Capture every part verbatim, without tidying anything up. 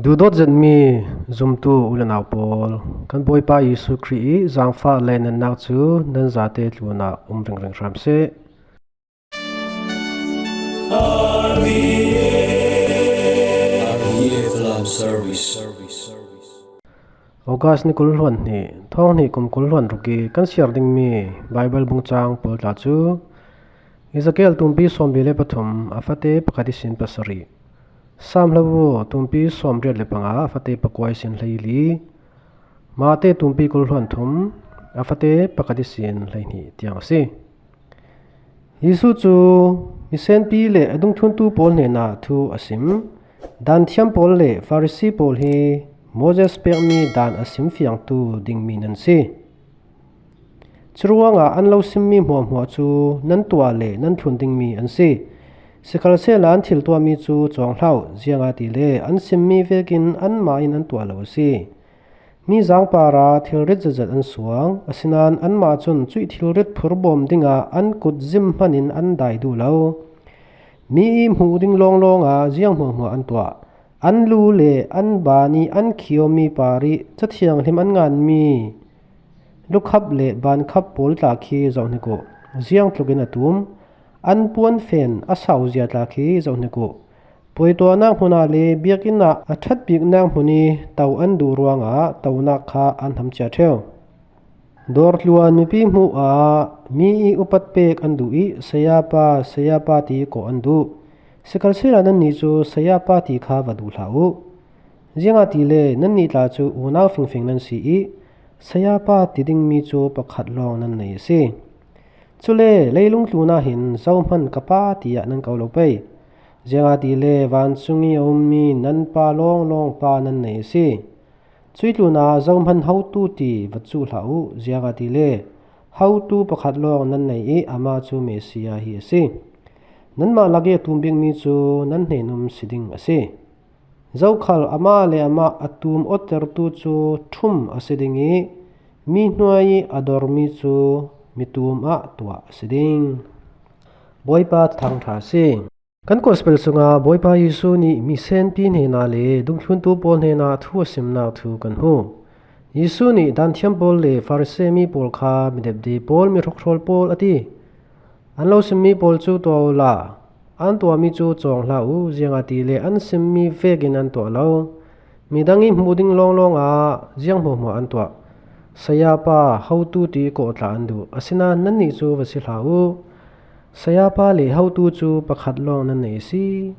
Duhdawt zetmi zumtu u le nau pawl, kan Bawipa Jesuh Khrih i zangfah le natnak cu nan zate tlunah um ringring hram seh. R V F Love Service. August ni kul hluan hnih, thawng hnih kum kul hluan ruk i kan siar dingmi Baibal bungcang pawl tla cu Ezekiel tumpi sawmli le pathum a fate pakhat ihsin pasarih, Sam hlavu tumpi sawmriat le panga a fate pakua ihsin hleili, Mate tumpi kul hluan thum a fate pakhat ihsin hleihnih tiang a si. Jesuh cu misenpi le a dungthluntu pawl hnenah thu a sim. Danthiam pawl le Farasi pawl hi Moses pekmi dan a sim fiangtu dingmi nan si. Curuangah an lo simmi hmuahhmuah cu nan tuah le nan thlun dingmi an si. Sikhalsehla an thil tuahmi cu cawng hlah uh, ziangahtile an simmi vekin anmah in an tuah lo a si. Mizang parah thilrit zetzet an suang, asinain anmah cun cuih thilrit phurbawm dingah an kut zim hmanin an dai duh lo. Mi i hmuh ding lawnglawngah ziang hmuahhmuah an tuah. An lu le an ban i an khiomi par i Cathianghlim an nganmi lukhap le bankhap pawl tla khi zohhnik uh. Ziang tlukin a tum. An puanfen a sauzia tla khi zohhnik uh. Puaituahnak hmun ah le biakinn ah a ṭhat biknak hmun i to an duh ruangah tonak kha an hamcia ṭheu. Dawrtluan mipi hmuh ah mi i upat pek an duh i, "Sayapa, Sayapa," ti kawh an duh. Sikhalsehla nannih cu Sayapa ti kha va duh hlah uh. Ziangahtile nannih tla cu unau fingfing nan si i, Sayapa ti dingmi cu pakhat lawng nan nei a si. Cule leilung tlun ah hin zohman ka Pa tiah nan ko lo pei. Ziangahtile vancung i a ummi nan Pa lawnglawng Pa nan nei a si. Cuih tlun ah zohman hotu ti va cuh hlah uh, ziangahtile hotu pakhat lawng nan nei i amah cu Messiah hi a si. Nanmah lak i a tum bikmi cu nan hnenum si ding a si. Zokhal amah le amah a tum awttertu cu ṭhum a si ding i mi hnuai i a dormi cu mi tum ah tuah a si ding. Bawipa Thuthang ṭha a si. Kan Gospel sungah Bawipa Jesuh nih misenpi hnenah le dungthluntu pawl hnenah thu a simnak thu kan hmu. Jesuh nih Danthiam pawl le Farasi mi pawl kha midepde pawl, mi hrokhrawl pawl a ti. An lo simmi pawl cu tuah uhla, an tuahmi cu cawng hlah uh, ziangahtile an simmi vekin an tuah lo. Midang i hmuh ding lawnglawng ah ziang hmuahhmuah an tuah. Sayapa, hotu ti kawh tla an duh. Asinain nannih cu va si hlah uh. Sayapa le hotu cu pakhat lawng nan nei a si.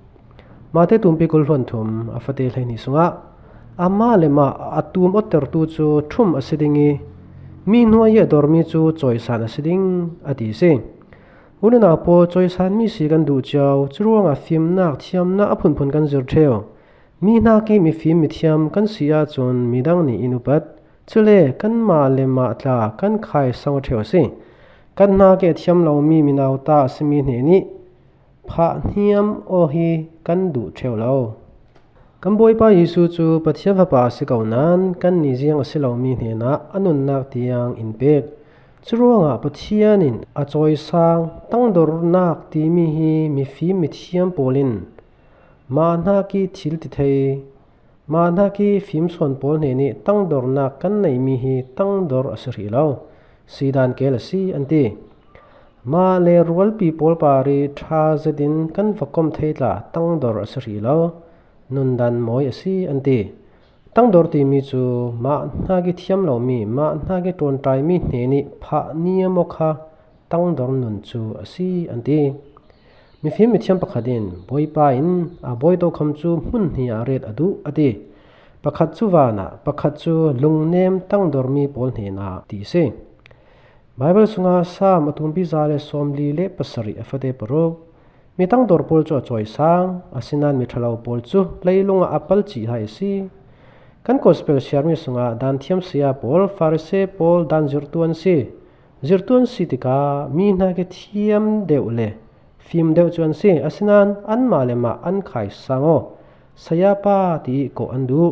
Mate tumpi kul hluan thum a fate hleihnih sungah amah le mah a tum awttertu cu ṭhum a si ding i mi hnuai i a dormi cu cawisan a si ding, a ti a si. U le nau pawl, cawisanmi si kan duh cio, curuangah fimnak, thiamnak a phunphun kan zir ṭheu. Mi hnak i mifim mithiam kan si ahcun midang nih in upat. Cule kanmah le mah tla kan khaisang aw ṭheu a si. Kan hnak i a thiam lomi mino ta a simi hnenih phah hniam aw hi kan duh ṭheu lo. Kan Bawipa Jesuh cu Pathian Fapa a si ko nain kannih ziang a si lomi hnenah a nunnak tiang in pek. Curuangah Pathian in a cawisang tangdornak timi hi mifim mithiam pawl in mah hnak i thil ti thei, mah hnak i fimsawn pawl hnenih tangdornak kan neihmi hi tangdor a si hrih lo, sidan kel a si, an ti. Mah le rualpi pawl par i ṭha zetin kan va komh thei tla tangdor a si hrih lo, nundan mawi a si, an ti. Tangdor timi cu mah hnak i thiam lomi, mah hnak i ṭawnṭaimi hnenih phah niam aw kha tangdor nun cu a si, an ti. Mifim mithiam pakhat in Bawipa in a bawi tokham cu hmun hnih ah ret a duh, a ti. Pakhat cu van ah, pakhat cu lungnem tangdormi pawl hnenah ti a si. Baibal sungah Salm a tumpi za le sawmli le pasarih a fate paruk, mi tangdor pawl cu a cawisang, asinain mi ṭhalo pawl cu leilung ah a palcih hai a si. Kan Gospel siarmi sungah danthiam saya pawl, Farasi pawl dan zirtu an si. Zirtu an si tikah mi hnak i thiam deuh le fim deuh cu an si, asinain anmah le mah an khaisang aw. Sayapa ti i kawh an duh.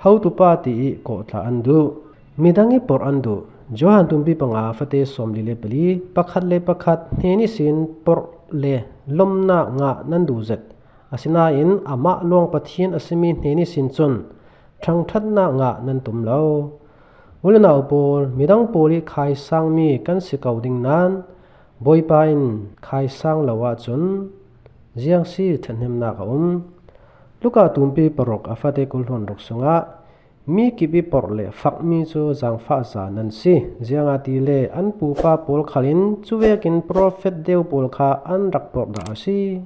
Hotupa ti i kawh tla an duh. Midang i porh an duh. Johan tumpi panga fate sawmli le pali, pakhat le pakhat hnen ihsin porh le lomnak ngah nan duh zet. Asinain amah lawng Pathian a simi hnen ihsin cun thangṭhatnak ngah nan tum lo. U le nau pawl, midang pawl ih khaisangmi kan si ko ding nain Bawipa in khaisang lo ahcun ziang si ṭhathnemnak a um. Luka tumpi paruk a fate kul hluan ruk sungah mi kip ih porh le fakmi cu zaangfahza nan si, ziangahtile an pupa pawl khalin cuvekin profet deu pawl kha an rak porh dah a si.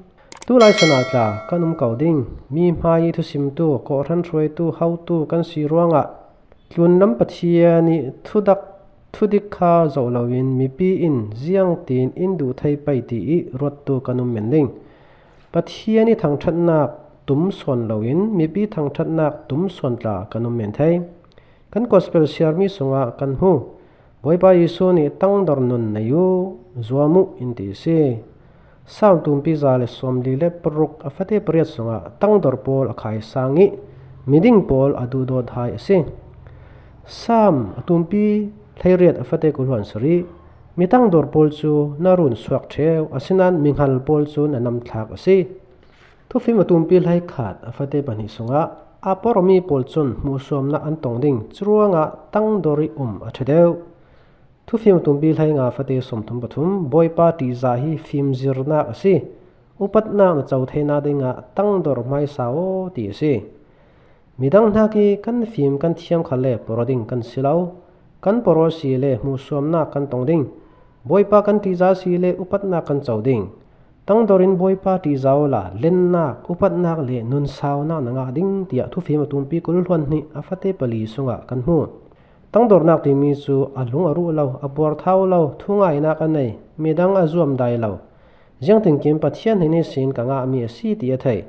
Tulai sana tla kan um ko ding. Mi hmai ih thusimtu, kawhhran hruaitu, hotu kan si ruangah tlunlam Pathian ih thudak, thudik kha zoh loin mipi in ziangtin in duh thei pei ti ih ruattu kan um men ding. Pathian ih thangṭhatnak tum sawn loin mipi thangṭhatnak tum sawn tla kan um men thei. Kan gospel siarmi sungah kan hmu, Bawipa Jesuh nih tangdor nun nei uh, zuam uh in ti a si. Salm tumpi za le sawmli le paruk a fate pariat sungah tangdor pawl a khaisang ih miding pawl a duhdawt hai a si. Salm a tumpi hleiriat a fate kul hluan sarih, mi tangdor pawl cu na run suak ṭheu, asinain mihngal pawl cu na namthlak a si. Thufim a tumpi hleikhat a fate pahnih sungah a porhmi pawl cun hmuhsuamnak an tong ding, curuangah tangdor ih um a ṭha deuh. Thufim a tumpi hleinga a fate sawmthum pathum, Bawipa ṭihzah hi fimzirnak a si. Upatnak na co theinak dingah tangdor hmaisa aw ti a si. Midang hnakih kan fim kan thiam khalle porh ding kan si lo. Kan porh aw si le hmuhsuamnak kan tong ding. Bawipa kan ṭihzah si le upatnak kan co ding. Tangdor in Bawipa ṭihzah awla lennak, upatnak le nunsaunak na ngah ding, tiah Thufim a tumpi kul hluan hnih a fate pali sungah kan hmu. Tangdornak timi cu a lung a ruh lo, a puarthau lo, thungainak a nei, midang a zuamdai lo, ziangtinkim Pathian hnen ihsin ka ngahmi a si ti a theih.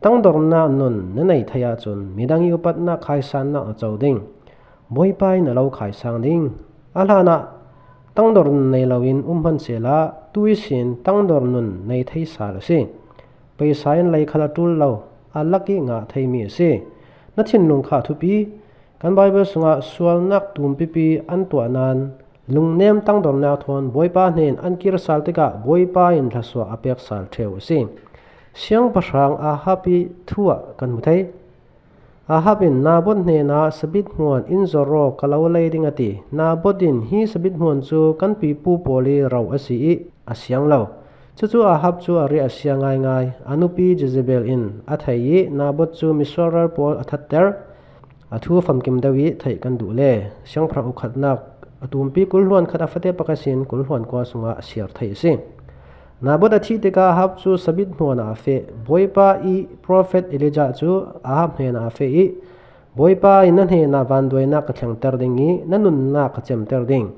Tangdornak nun na nei thei ahcun midang ih upatnak khaisannak na co ding. Bawipa in a lo khaisang ding. A hlanah tangdor nun nei loin um hmanh sehla, tu ihsin tangdor nun nei thei sal a si. Paisa in lei khal a ṭul lo, a lak ih ngah theimi a si. Na thinlung kha a thupi. Kan Baibal sungah sualnak tumpipi an tuah nain lungnem tangdornak thawn Bawipa hnen an kir sal tikah Bawipa in thlasuah a pek sal ṭheu a si. Siangpahrang Ahab ih thu ah kan hmu thei. Ahab in Nabot hnenah sabit hmuan in zor aw, ka lo lei ding a ti. Nabot in hi sabit hmuan cu kan pipu pawl ih ro a si ih a siang lo. Cucu Ahab cu a riah a sia ngaingai. A nupi Jezebel in a thei ih Nabot cu misual ral pawl a thatter. A thu famkim deuh ih theih kan duh le Siangpahrang ukhatnak a tumpi kul hluan khat a fate pakhat sin kul hluan kua sungah a siar theih a si. Nabot a thih tikah Ahab cu sabit hmuan ah a feh. Bawipa ih profet Elijah cu Ahab hnenah a feh ih, Bawipa in na hnenah vanduainak ka thlengter ding ih na nunnak ka cemter ding.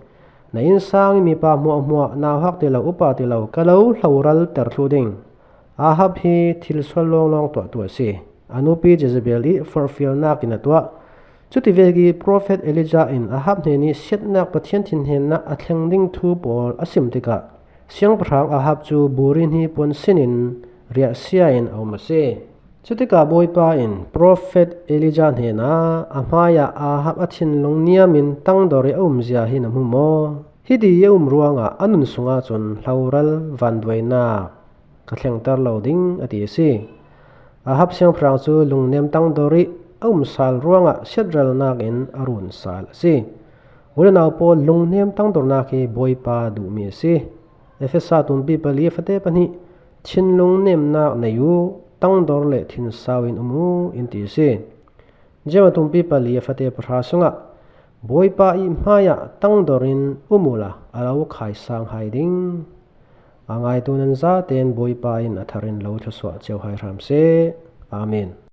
Na innsang ih mipa hmuahhmuah, nauhak ti lo, upa ti lo, ka lo hloral ter thluh ding. Ahab hi thil sual lawnglawng tuahtu a si. A nupi Jezebel ih forhfialnak in a tuah. Cutivek ih profet Elijah in Ahab hnen ih siatnak Pathian thinhnemnak a thleng ding thu pawl a sim tikah Siangpahrang Ahab cu buri hni puan sinin riahsia in a um a si. Cutikah Bawipa in profet Elijah hnenah, a hmaiah Ahab a thinlung niamin tangdor ih a umzia hi na hmu maw? Hiti ih a um ruangah a nun sungah cun hloral vanduainak ka thlengter lo ding, a ti a si. Ahab siangpahrang cu lungnem tangdor ih a um sal ruangah siatralnak in a run sal a si. U le nau pawl, lungnem tangdornak hi Bawipa duhmi a si. Efesa tumpi pali a fate pahnih, thinlung nemnak nei uh, tangdor le thinsau in um uh, in ti a si. Jeim a tumpi pali a fate pahra sungah Bawipa ih hmaiah tangdor in um uhla a lo khaisang hai ding. A ngaitu nan zaten Bawipa in a thar in lo thlasuah cio hai hram seh. Amen.